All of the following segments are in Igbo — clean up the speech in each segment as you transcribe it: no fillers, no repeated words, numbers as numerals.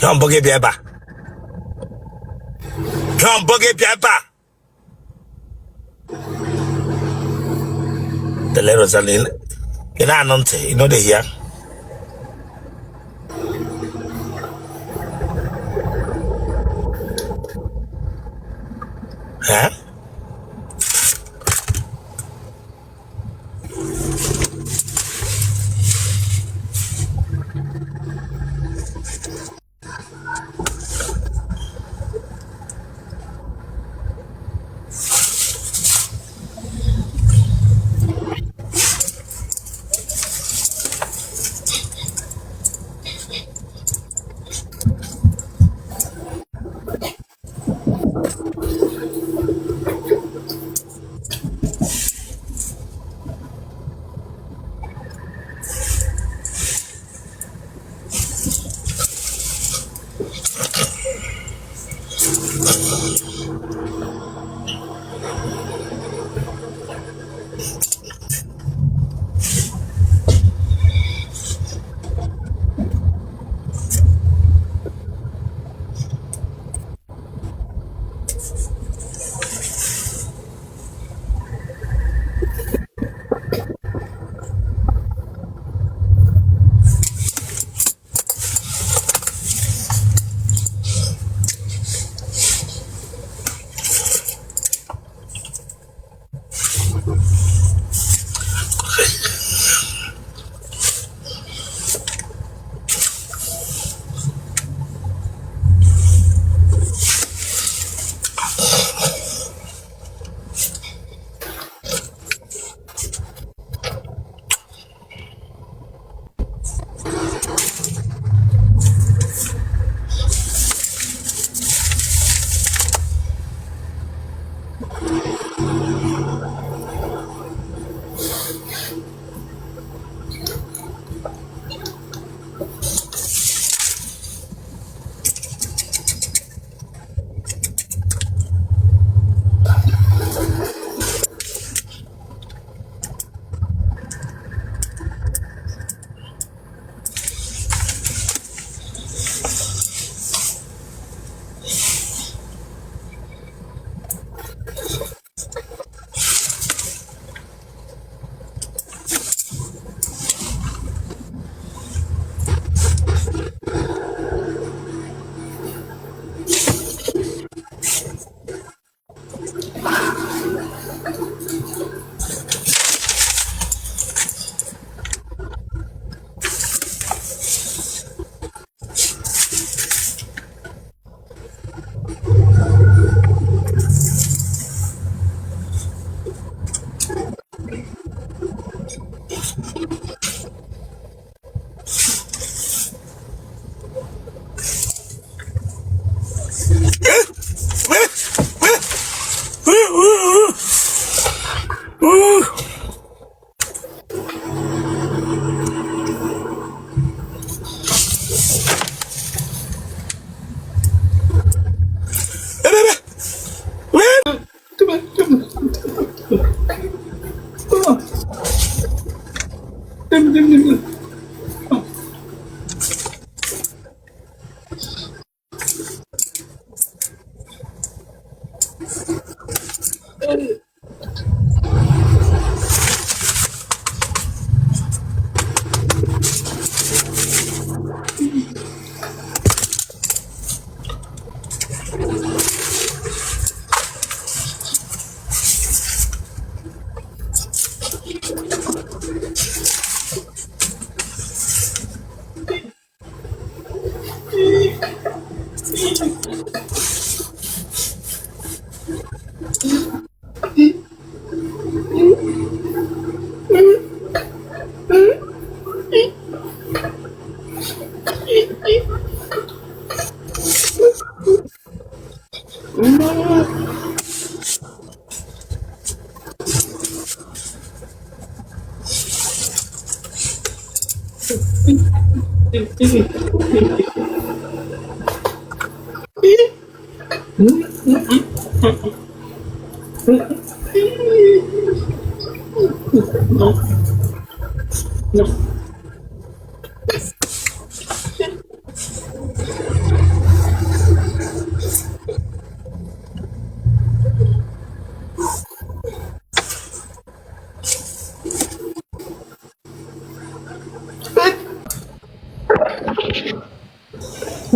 Ihe mbụ gị bịa ebe a. Ihe mbụ gị bịa ebe a. Tele Rosaline, ị na-anụ ntị, ị no dey hear. Eh?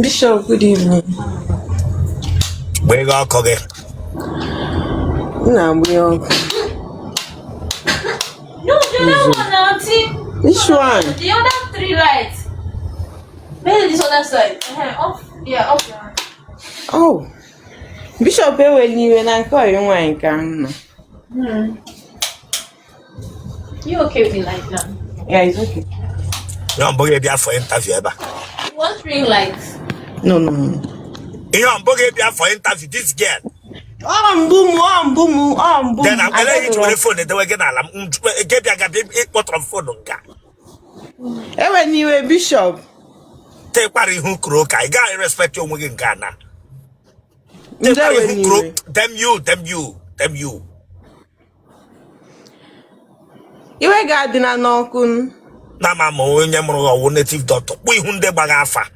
Bishop, good evening. Gbaa ọkụ gị. M na-agba ya ọkụ. No, the other one, auntie. Which one? The other three lights. Maybe this other side. Uh-huh. Off. Yeah, off your hand. Oh. Bishop ewela iwe na nke ọyị nwaanyị ka m nọ. You okay with the light now? Yeah, it's okay. Ihe ọ bụghị bịa for interview ebe a. You want ring lights? No, no, no. Ihe ọ bụghị bịa for interview, this girl. Ọ mbụ m, ọ mbụ m, ọ mbụ m. Then ele iji were phone edewe gị n'ala m gị bịa ga bịa ịkpọtọrọ m phone nga. Ewela iwe, Bishop. Tekwara ihu kuro ụka, ị gaghị respect onwe gị nga na. Ndị Tekwara ewela ihu kuro, iwe. Damn you, damn you, damn you. Iwe ga-adịna n'ọkụ. Na ma ma onye mụrụ gị ọwụ native doctor, kpụ ihu ndị gbaga afa.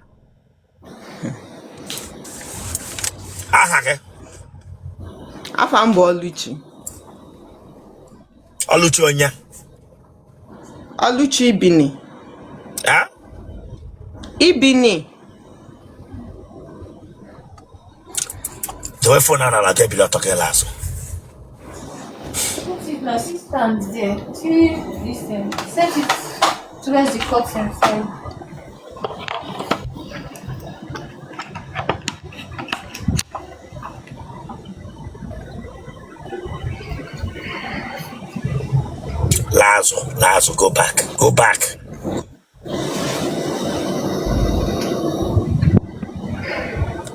Aha gị? Afa m bụ Ọlụchi. Ọlụchi onye? Ọlụchi Ibini. Ha? Ibini. Dewe phone a n'ala, gị ebili ọtọ gị la azụ. Put it now. See stand there. See this thing. Set it towards the curtain side. Laa azụ, laa azụ, go back, go back.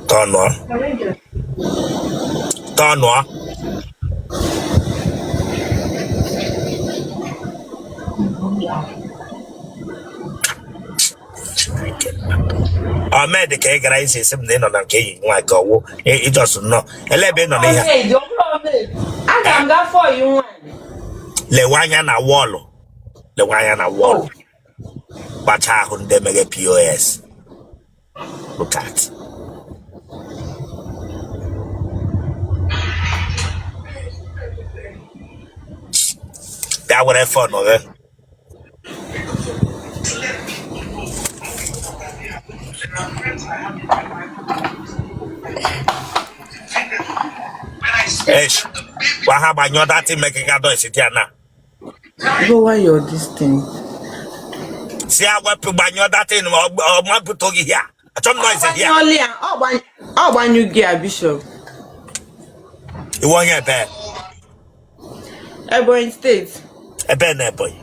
Tọnụọ, tọnụọ. Ahmed ka ị gara isi esi m na ị nọ na nke enyi nwaanyị ka ọwụ ịjọs nnọọ ele ebe ị nọ n'ihe a? Ahmed, ọ bụrụ Ahmed. Aga m gaa fọ yi nwaanyị. Lewe anya na wall, lewe anya na wall. Kpacha ahụ ndị emeghe POS. Look at. Bịa were phone gị. Eish, gwa ha gbanyụọ that mekega noise dị ya na. Lower your this thing. Si ya wepụ, gbanyụọ that thing ma ọ mapụta gị here. Achọ m noise here. Gbanyụọla ya, ọ gbanyụ gị a, Bishop. Iwe onye ebe? Ebonyi State. Ebe na Ebonyi?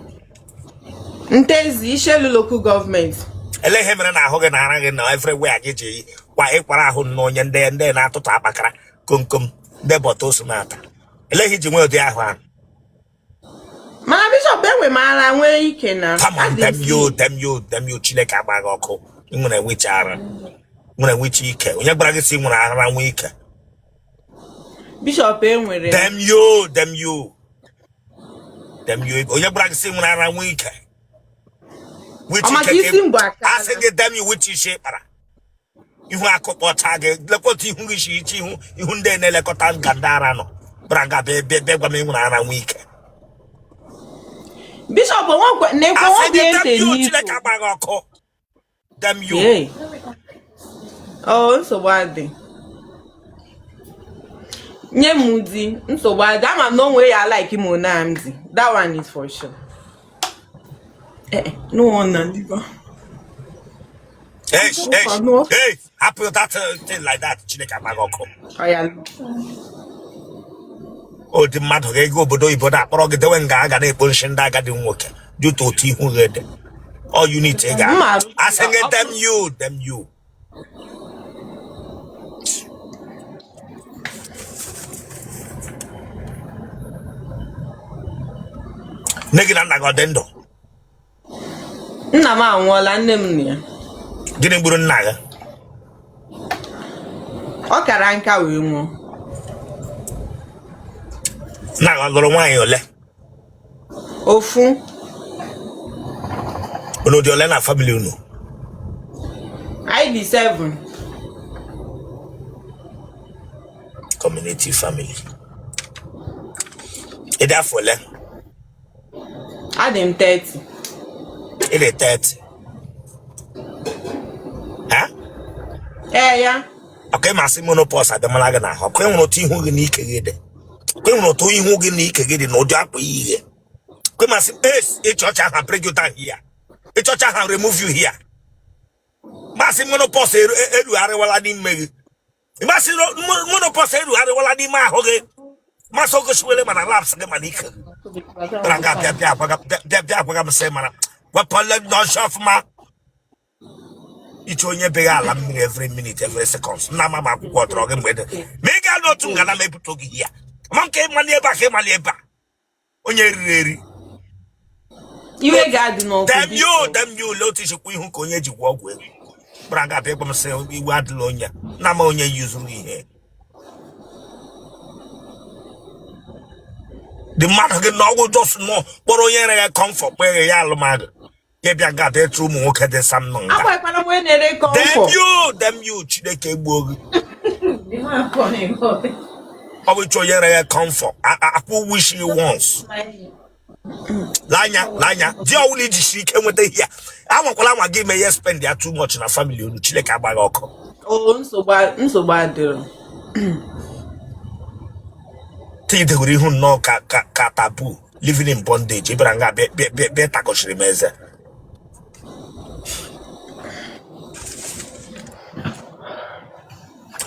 Ntezi, Ishelu Local Government. Ele ihe mere na ahụ gị na ara gị na everywhere gị ji kwa ịkwara ahụ na onye ndị na-atụtụ akpakara komkom ndị bọta ose na-ata. Ele ihe iji nwee ụdị ahụ ahụ? Mana Bishop, enwe m ara, nwee ike na. Come on. Adị m Damn you. slim. Damn you, damn you. Chineke agba gị ọkụ. Ị nwere enwecha ara, nwere enwecha ike. Onye gwara gị si ị nwere ara nwee ike? Bishop, enwere m. Damn you, damn you, damn you. Onye gwara gị si ị nwere ara nwee ike? Which Ọ maka ike ka isi mbụ aka. Asị gị damn you, which isi kpara ihu akụkpọcha gị. Lekọta ihu gị si iche ihu ihu ndị na-elekọta nga ndị ara nọ bịara nga bịa bịa bịa gwa m ị nwere ara nwee ike. Bishop, onwekwe na-ekwe Asị nwoke gị ntị damn you. n'ihu. Chineke agba gị ọkụ. Damn you. Hey. Oh, nsogbu adị. Nye m di, nsogbu adị. Ama m na o nwere ya like m na m di. That one is for sure. Eh, eh, no one na liver. Hey, hey, No. hey, hapụ that thing like that. Chineke agba gị ọkụ. Oya. Ụdị mmadụ ga-ego obodo oyibo na-akpọrọ gị dewe nga a ga na-ekpo nshi ndị agadi nwoke dị otu ihu gị dị ọ unit ị ga Mma. Asị gị damn you, damn you. Nne gị na nna gị ọ dị ndụ? Nna m anwụọla, nne m nọ ya. Gịnị gburu nna gị? Ọ kara nka wee nwụọ. Nna gị ọ lụrụ nwaanyị ole? Ofu. Unu dị ole na family unu? Anyị dị 7. Community family. Ị dị afọ ole? Adị m 30. Ị dị 30. Ee ya. Ọkwa ị ma sị menopause abịamala gị n'ahụ. Ọkwa ị hụrụ otu ihu gị na ike gị dị. Ọkwa ị hụrụ otu ihu gị na ike gị dị na ụdị akwa i yi. Ọkwa ị ma sị es ịchị ọchị ahụ bring you down here. Ịchị ọchị ahụ remove you here. Ma sị menopause erugharịwala n'ime gị. Ma sị menopause erugharịwala n'ime ahụ gị. Ma sị ogosiwele mana laps gị mana ike gị. Bịara nga bịa bịa agwaga bịa bịa agwaga m sị mara wepụle n'ọchị ọfụma. Iche onye beghị ala mmiri every minute every seconds nna ama m akwụkwọ tọrọ gị mgbe dị ma ị gaa n'otu ngana m ebute gị ya ma nke ịmali ebe a ka ịmali ebe a onye riri eri. Iwe ga-adị n'ọkụ. Damn you, damn you. Lee otu i si kwụ ihu ka onye ji gwọ ọgwụ ego. Bịara nga abịa ịgwa m sị iwe adịla onye na ama onye yuzuru ihe dị mmadụ gị na ọgwụ just nọ kpọrọ onye rere comfort kpere ya alụmadụ. Gị bịa nga abịa ịchụ ụmụ nwoke dị sam nọ nga. Agwakwara m onye na-ere Damn comfort. you, damn you, Chineke gbuo gị. Ọ bụ ịchọ onye rere comfort akwụ ụgwọ isi gị once. L'anya l'anya di ọwụla iji si ike nweta ihe ya anwakwala anwa gị mee ya spend ya too much na family unu Chineke agbaghị ọkụ. O nsogbu adịrọ. Tidewere ihu nnọọ ka ka ka taboo living in bondage. Ị bịara nga bịa bịa bịa bịa takọchiri m eze.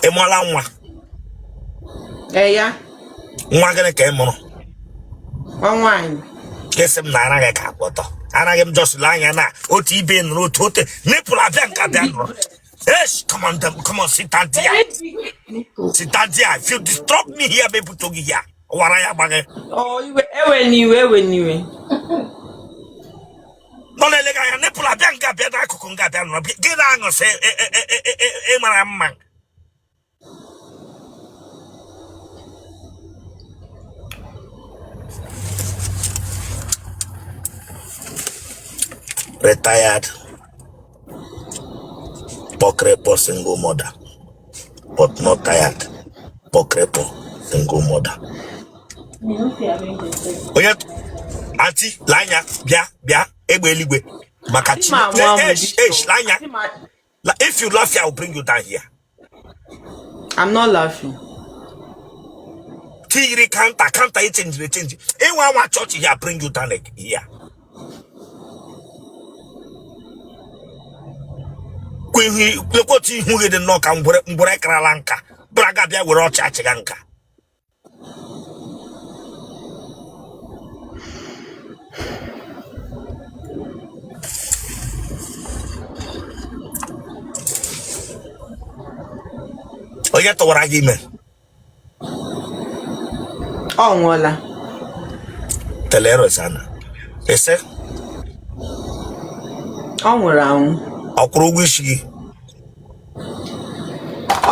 Ị mụọla nwa? Ee ya. Nwa gịnị ka ị mụrụ? Nwa nwaanyị. Kesị m na ara gị ka akwụ ọtọ. Ara gị m just lee anya na otu ibe nụrụ otu ote nipple abịa nke abịa nụrụ. Yes, come on, them, come on, sit down there. Sit down there. If you disturb me here, me put gị here. Wara ya gbaghị. Ọ iwe ewe n'iwe ewe n'iwe. Nọ na-ele gị anya nipple abịa nga abịa n'akụkụ nga abịa nọrọ gị na-aṅụ sị ị mara mma. Retired pọkrịpọ single mother but not tired pọkrịpọ single mother. Onye aunty lee anya bịa bịa egbe eluigwe maka Adị m amụ amụ. Esh esh lee anya. If you laugh here, I will bring you down here. I'm not laughing. Tiyiri counter counter e change change. Ịnwa anwa chọọchị here bring you down here. Kwa ihu lekwa otu ihu gị dị nnọọ ka ngwere ngwere karala nka bịara ga bịa were ọchị achịga nka. Onye tụwara gị ime? Ọ nwụọla. Tele Rosanna. Ese? Ọ nwụrụ anwụ. Ọ kwụrụ ụgwọ isi gị?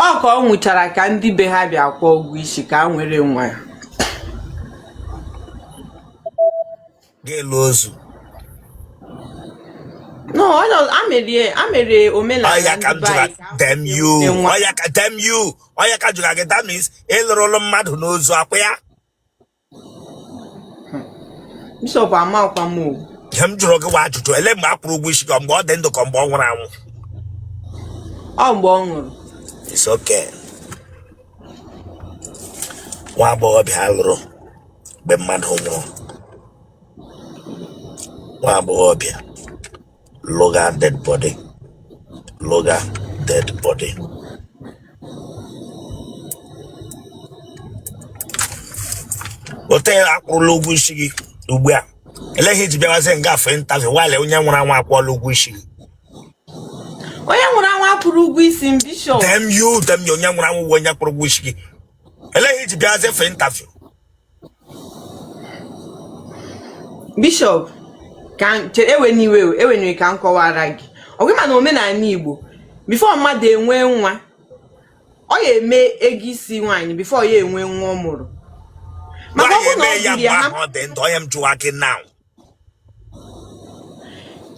Ọ ka ọ nwụchara ka ndị be ha bịa kwụọ ụgwọ isi ka a nwere nwa ya. Gị lụọ ozu. No, ọ nọ a mere omenala Ọya ka ndị m be jụrụ anyị ka a damn you. nwere nwa. Ọya ka damn you. Ọya ka jụrụ gị that means ị lụrụlụ mmadụ n'ozu akwa ya. Bishop amakwa m o. Ihe m jụrụ gị wa ajụjụ ele mgbe a kwụrụ ụgwọ isi gị mgbe ọ dị ndụ ka mgbe ọ nwụrụ anwụ? Ọ mgbe ọ nwụrụ. It's okay. Nwa agbọghọbịa a lụrụ mgbe mmadụ nwụrụ. Nwa agbọghọbịa lụga dead body. Lụga dead body. Ote akwụrụla ụgwọ isi gị ugbu a. Ele ihe iji bịawazie nga afọ interview while onye nwụrụ anwụ akwụọla ụgwọ isi gị. Onye nwụrụ anwụ akwụrụ ụgwọ isi m Bishop. Damn you, damn you, onye nwụrụ anwụ bụ onye kwụrụ ụgwọ isi gị. Ele ihe iji bịawazie for interview. Bishop ka chere ewe n'iwe o, ewe n'iwe ka m kọwara gị. Ọ gị ma na omenala Igbo before mmadụ enwee nwa ọ ya eme ego isi nwaanyị before ya enwe nwa ọ mụrụ. Maka ọ Nwaanyị bụrụ na eme ọ ya bụrụ mgbe ya ha ahụ ọ dị ndụ onye m jụwa gị now.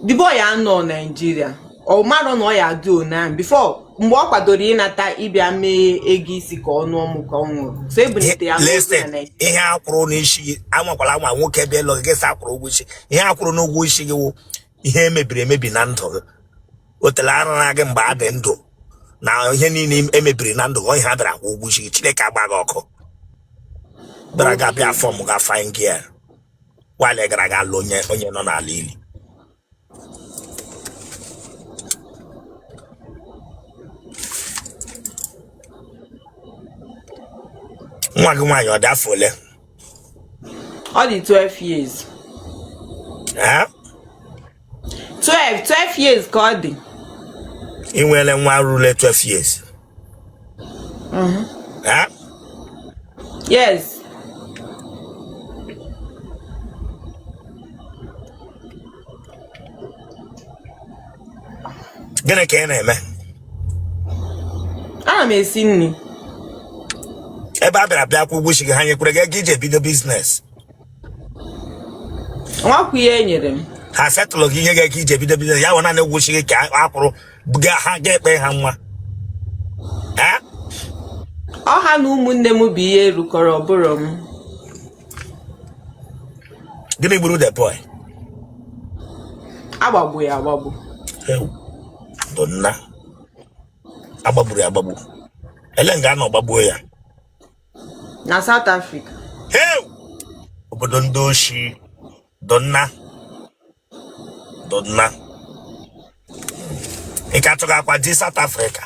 The boy anọ Naijiria ọ marọ na ọ ya adị ona before mgbe ọ kwadoro ịnata ịbịa mee ego isi ka ọ nụọ mụ ka ọ nwụrụ so ebunite ya n'ozu na Listen, Naijiria. ihe akwụrụ n'isi gị anwakwala anwa nwoke bịa ịlụ gị gị sị akwụrụ ụgwọ isi ihe akwụrụ n'ụgwọ isi gị wụ ihe emebiri emebi na ndụ gị otele arara gị mgbe a dị ndụ Na ihe niile emebiri na ndụ gị, ihe a bịara kwụ ụgwọ isi gị, Chineke agba gị ọkụ. Bịara ga bịa form ga fine girl while gara ga alụ onye onye nọ n'ala ili. Nwa gị nwaanyị ọ dị afọ ole? Ọ dị 12 years. Eh? 12 12 years ka ọ dị. Ị nwere nwa rule 12 years? Eh? Yes. Gịnị ka ị na-eme? Ana m esi nri. Ebe a bịara bịa kwụ ụgwọ isi gị, ha nyekwere gị ego iji ebido business? Nwakwu ihe e nyere m. Ha setụlụ gị ihe gị ego iji ebido business, ya wụ naanị ụgwọ isi gị ka a kwụrụ ha ga-ekpe ha nwa? Eh? Ọ ha na ụmụnne m bụ ihe rukọrọ ọbụrụ m. Gịnị gburu the boy? Agbagbu ya agbagbu. Ewu, donna, agbagburu ya agbagbu. Ele nga a nọ gbagbuo ya? Na South Africa. Ewu, obodo ndị oshi. Donna, donna, ị ka chọga akwa di South Africa?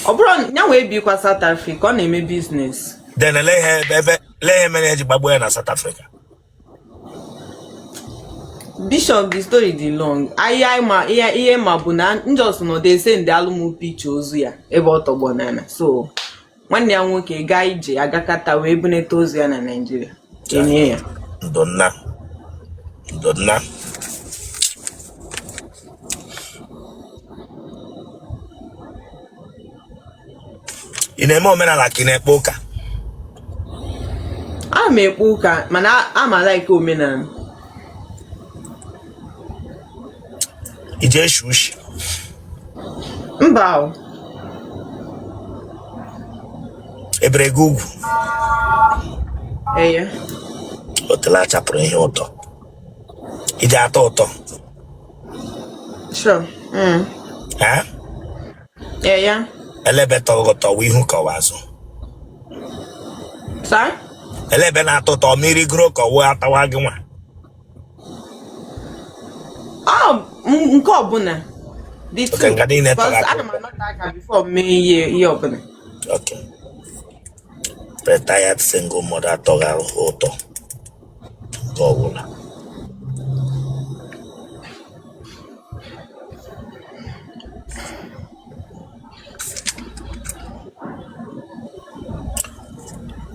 Ọ bụrụ ya wee bikwa South Africa, ọ na-eme business. Then ele ihe ebe ele ihe mere eji gbagbuo ya na South Africa? Bishop, the story dị long. Ahịa ma ihe ihe ma bụ na m just nọ dey send alụm picture ozu ya ebe ọ tọgbọ n'ala. So nwanne ya nwoke gaa ije agakata wee bunete ozu ya na Naịjirịa enye ya. Donna, donna, ị na-eme omenala ka ị na-ekpe ụka? Ana m ekpe ụka, mana ama like omenala. I ji eshi ushi? Mba o. Ebere gị ugwu? Eye. Otele achapụrụ ihe ụtọ. I ji atọ ụtọ? Sure. Ha? Ee ya. Ele ebe tọrọ gị ụtọ, wụ ihu ka ọ wụ azụ? Sir? Ele ebe na-atọ ụtọ, mmiri gụrụ ka ọ wụ atawa gị nwa? Ọ nke ọbụla. The Okay, two. nga niile tọrọ Because atọ ana m ụtọ. anọte aka before m mee ihe ihe ọbụla. Okay. Retired single mother atọghị ahụhụ ụtọ nke ọbụla.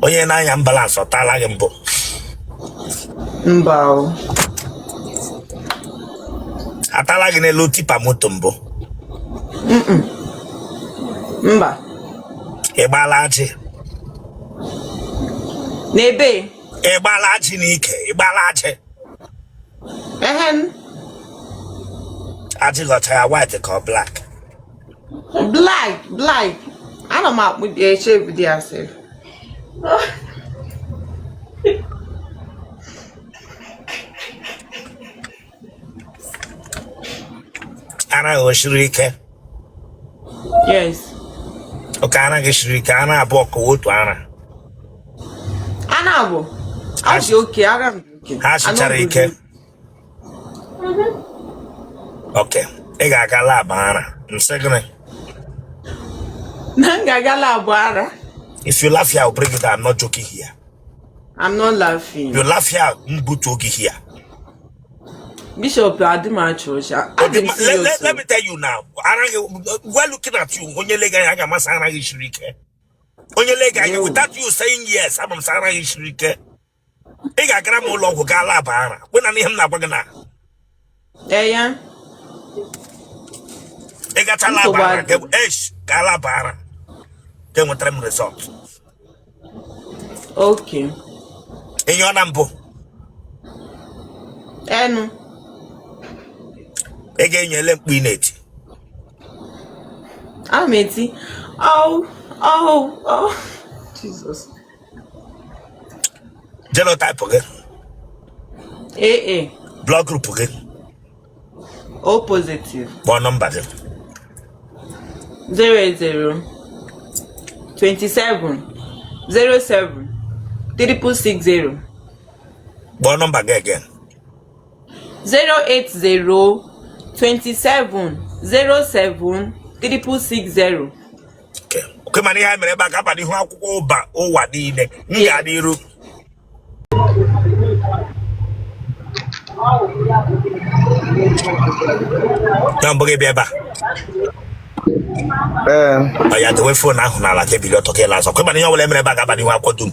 Onye na-anya ambulance ọ taala gị mbụ? Mba o. Atala gị n'elu tipper moto mbụ? Mba. Ị gbaala ajị? N'ebe? Ị gbaala ajị n'ike? Ị gbaala ajị? Ehen. Ajị gị ọcha ya white ka ọ black? Black, black. Ana m akpụ eshave dị asef. Ara gị o siri ike? Yes. Okay, ara gị siri ike, ara abụọ ka otu ara? Ana abụ. Ha Ọ dị okay, ara m dị okay. Ha sichara ike? Okay, ị ga-aga lab ara. M sị gịnị? Na m ga-aga lab ara. If you laugh here, I'll bring you down. I'm not joking here. I'm not laughing. You laugh here, m butuo gị here. Bishop, adị m achị ọchị. Adị m serious. Let me tell you now. Ara gị, we're looking at you. Onye lega anya ga-ama sị ara gị siri ike. Onye lega anya, without you saying yes, ama m sị ara gị siri ike. Ị ga-agara m ụlọ ọgwụ gaa lab ara. Kwe na ihe m na-agwa gị na. Ee ya. Ị gacha lab ara, gaa lab ara. Ga enwetara m result. Okay. Ị nyụọna mbụ? Enu. Ị ga-enyo ele mkpu ị na-eti? Ana m eti. Oh, oh, oh. Jesus. Genotype gị? AA. Blood group gị? O positive. Kpọọ nọmba gị. 080 27 07 660. Kpọọ nọmba gị again. 080 27 07 660. Okay, mana ihe a mere ebe a ga-aba n'ihu akwụkwọ ụba ụwa niile m gaa n'iru. Na mbụ gị bịa ebe a. Ee. Ọ ya dewe phone ahụ n'ala ka ebili ọtọ ka ịla azụ. Kwe mana ihe ọbụla emere ebe a ga-aba n'ihu akwụkwọ dum.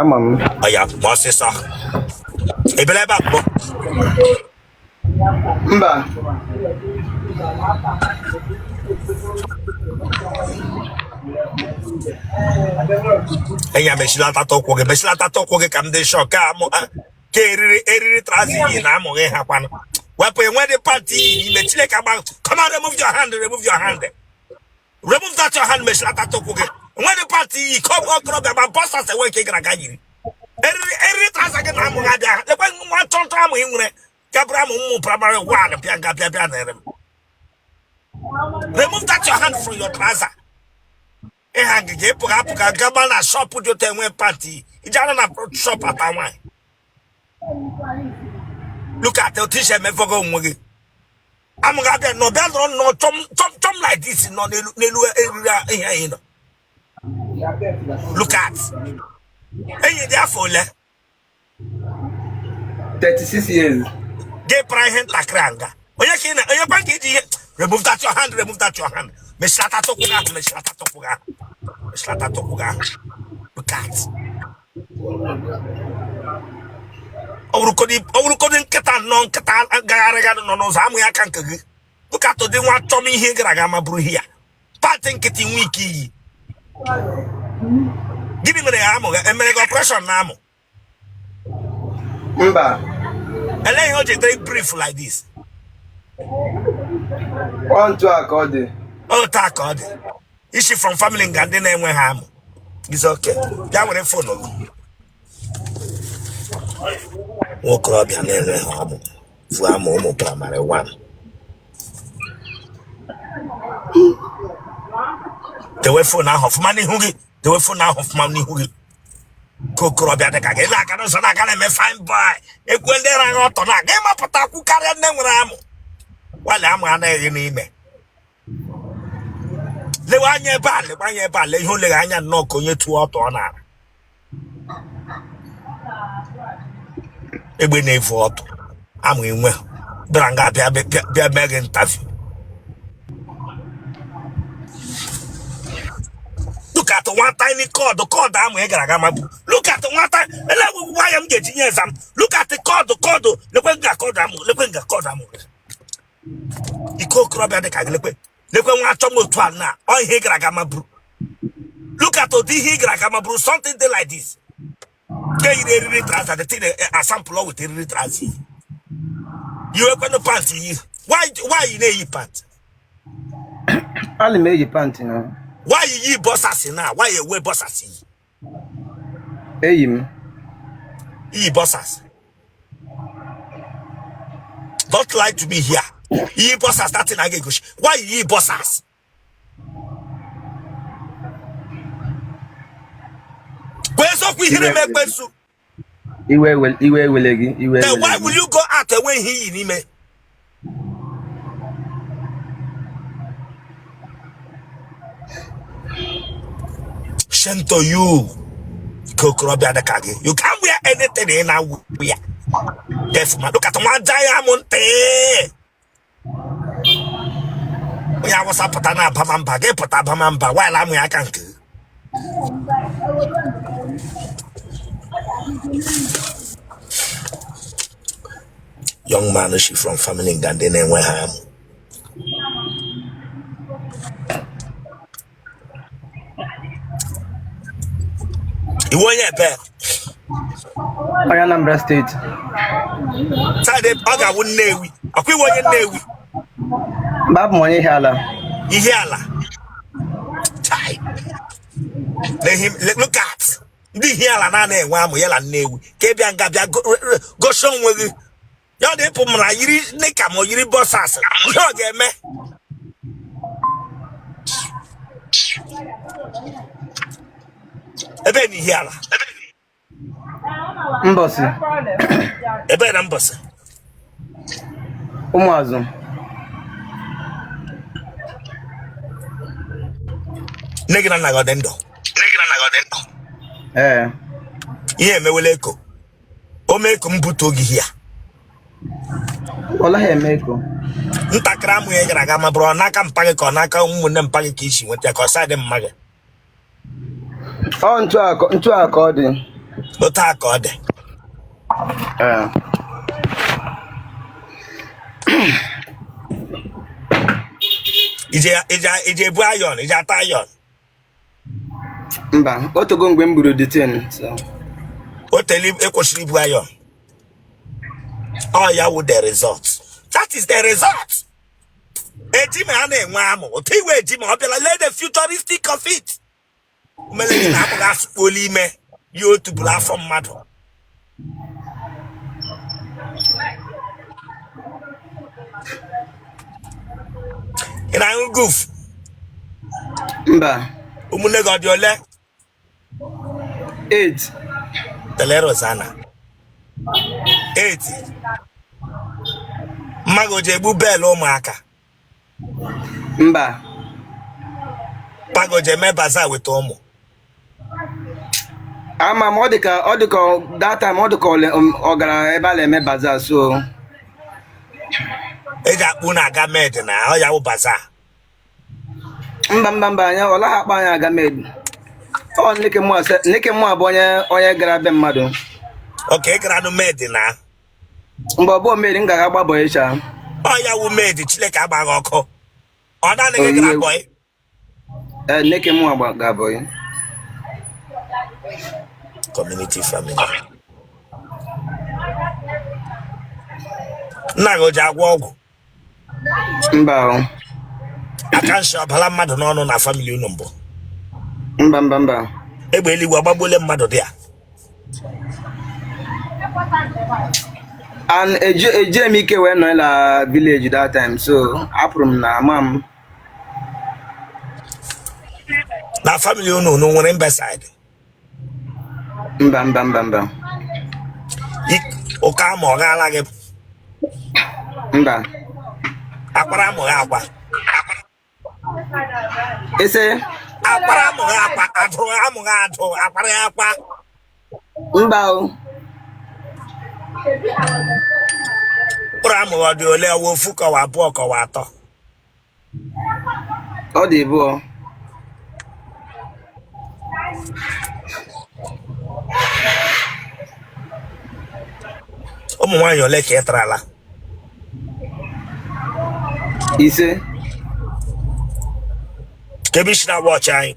Ama m. Ọ ya ma ọsịsọ. Ị bịara ebe a mbụ? Mba. Enyi ya mechilatata ụkwụ gị, mechilatata ụkwụ gị ka m dị sure ka amụ ka eriri eriri trouser yi na amụghị ha kwanụ. Wepụ enwe dị pant iyi n'ime Chineke agba. Come on, remove your hand, remove your hand. Remove that your hand, mechilatata ụkwụ gị. Enwe dị pant iyi ka ọ okorobịa ma boxers enwe nke gara aga yiri. Eriri eriri trouser gị na amụghị abịa. Lekwe nwa ntọntọ amụ ị nwere. Gabra amụ mmụ primary one bịa nga bịa bịa nere m. Remove that your hand from your trouser. Ịha ngịga ịpụga apụga gaba na shop dị otu enwe pant iji anọ na shop ata nwaanyị. Look at otu isi emefọgo onwe gị. Amụghị abịa nọ bịa nọrọ nnọọ chọm chọm chọm like this nọ n'elu n'elu eriri ihe anyị nọ. Look at enyi dị afọ ole? 36 years. Gị para ihe ntakịrị a nga onye ka ị na onye kwa ka iji ihe. Remove that your hand, remove that your hand. Mechilata ụkwụ gị ahụ, mechilata ụkwụ gị ahụ, mechilata ụkwụ gị ahụ. Look at ọ bụrụkodị nkịta nọ nkịta gagharịga nọ n'ụzọ amụghị aka nke gị. Look at ụdị nwa chọm ihe gara aga ma bụrụ ihe ya pant nkịtị nwee ike iyi. Gịnị mere ya amụghị? Emere gị operation na amụ? Mba. Elee ihe o ji dịrị brief like this? Ọ ntu a ka ọ dị. Otu a ka ọ dị. Isi from family nga ndị na-enweghị amụ. It's okay. Bịa were phone gị. Nwokorobịa na-enweghị amụ vu amụ ụmụ primary 1. Dewe phone ahụ ọfụma n'ihu gị. Dewe phone ahụ ọfụma n'ihu gị. Ka okorobịa dị ka gị na-aga n'ụzọ na-aga na-eme fine boy. Ekwe ndị ra ọtọ na-aga ịmapụta akwụ karịa ndị nwere amụ. Wale amụ anaghị n'ime. Lewe anya ebe a, lewe anya ebe a, lee ihe o leghe anya nnọọ ka onye tụọ ọtọ ọ nara. Egbe na-evu ọtụ amụ enwe bịara nga bịa bịa bịa mee gị interview. Look at one tiny cord, cord amụ ị gara aga ma bụ. Look at nwata ele waya m ga-eji nye exam. Look at the cord, cord, lekwe nga cord amụ, lekwe nga cord amụ. Ike okorobịa dị ka gị lekwe lekwe nwa achọ m otu a na ọ ihe ị gara aga ma bụrụ. Look at ụdị ihe ị gara aga ma bụrụ something dị like this. Ke yiri eriri trouser, the thing asample with eriri trouser. Yiwekwanụ pant yi. Why you na-eyi pant? Ana m eyi pant na. Why you yi boxers na? Why you wear boxers yi? Eyi m. Iyi boxers. Don't lie to me here. Iyi boxers, that thing I get. Why you yi boxers? Gwa eziokwu ihere m ekwensu. Iwe ewele gị. Iwe Then ewele why gị. will you go out enwe ihe iyi n'ime? Shame to you. Ka okorobịa dị ka gị. You can't wear anything ị na-wear. Deaf man. Look at nwa ja amụ ntị. Onye awụsa pụta na abama mba gị pụta abama mba while amụ ya aka nke gị. Young man she from family nga ndị na-enweghị amụ. Iwu onye ebe? Onye Anambra steeti. Side ọ ga-awụ Nnewi. Ọkwa iwu onye Nnewi? Mba, abụ m onye Ihiala. Ihiala. Chai. Look at ndị Ihiala na-ana enwe amụ ya na Nnewi ka ị bịa nga bịa gosi onwe gị ya ọ dị ịpụ mara yiri knicker ma o yiri boxers ihe ọ ga-eme. Ebe na Ihiala? Mbọsị. Ebe na Mbọsị? Ụmụazụ. Nne gị na nna gị ọ dị ndụ? Ee. Ihe emewela eko o mee eko m butuo gị hia. Ọ laghị eme eko. Ntakịrị amụ ya gara aga ma bụrụ ọ n'aka mpa gị ka ọ n'aka ụmụnne mpa gị ka i si nweta ya ka ọ side mma gị? Ọ ntu a ka ọ dị. Otu a ka ọ dị. Ee. Ije ebu iron, ije ata iron? Mba, o tego mgbe m buru the thing, so. O teli ị kwụsịrị ibu iron. Ọ ya wụ the result. That is the result. Ejima a na-enwe amụ otu iwe ejima ọ bịala lee the futuristic of it. Mere gị na amụ gị asụkpuola ime ya otu bụrụ afọ mmadụ. Ị na-aṅụ guf? Mba. Ụmụnne gị ọ dị ole? 8. Tele Rosanna. 8. Mma gị o ji egbu bell ụmụaka? Mba. Mpa gị o ji eme bazaar weta ụmụ? Ama m, ọ dị ka ọ dị ka that time ọ dị ka ọ gara ebe a na-eme bazaar, so. Eji akpụ na-aga med na ọ ya wụ bazaar. Mba mba mba, anya ọ laghị akpa anyị aga med. Ọ nneke mụ bụ onye gara be mmadụ. Okay, gara nụ med na. Mgbe ọ bụ med m gara agba bọyị cha. Ọ ya wụ med, Chineke agbaghị ọkụ. Ọ naanị gị gara bọyị? Ee, nneke mụ agba ga bọyị. Community family. Nna gị o ji agwọ ọgwụ? Mba o. Aka nshi ọ bala mmadụ n'ọnụ na family unu mbụ? Mba mba mba. Egbe eluigwe agbagbuole mmadụ dị ya? And eje m ike wee nọ na village that time, so apụrụ m na ama m. Na family unu unu nwere imbecile? Mba mba mba mba. Ụka amụ ọ gaala gị? Mba. Akwara amụghị akwa? Ese? Akwara amụghị akwa, adụrụ amụghị adụ, akwara ya akwa? Mba o. Mkpụrụ amụghị ọ dị ole? Ọwa ofu kọwa abụọ kọwa atọ? Ọ dị abụọ. Ụmụ nwaanyị ole ka ị tarala? 5. Ka ebe i si na-watch anyị?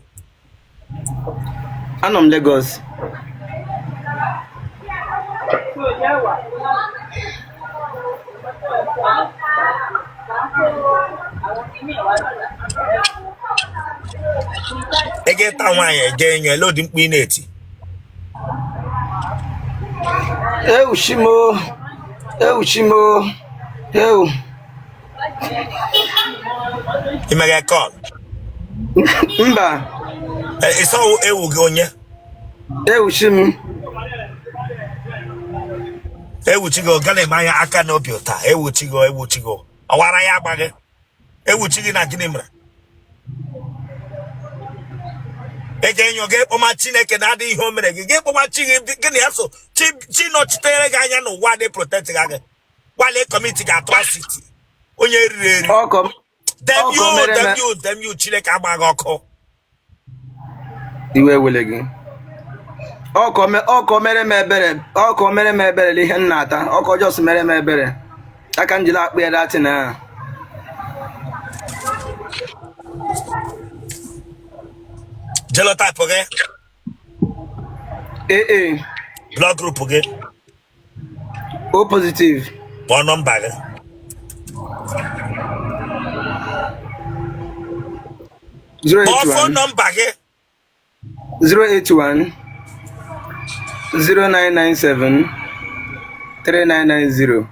Anọ m Lagos. Ị ga-ịta nwaanyị eje enyo ele ụdị mkpu ị na-eti? Ewu chi m o, ewu chi m o, ewu. Ị meghe call? Mba. Ị sị ewu gị onye? Ewu chi m. Ewu chi gị ọ gana eme anya aka n'obi ụta. Ewu chi gị, ewu chi gị ọwara ya agba gị. Ewu chi gị na gịnị mere? Ị ga-enyo gị kpọma Chineke na-adị ihe o mere gị, gị kpọma chi gị gịnị ya so chi nọchitere gị anya n'ụwa dị protect gị gbalị commit gị atrocity onye riri eri. Damn you, damn you, damn you, Chineke agba gị ọkụ. Iwe wele gị. Ọkọ mere m ebere, ọkọ mere m ebere ihe m na-ata, ọkọ just mere m ebere. Aka m jiri akpụ ya that thing ahụ. Genotype gị? AA. Blood group gị? O positive. Kpọọ nọmba gị. Kpọọ phone nọmba gị. 081 0997 3990.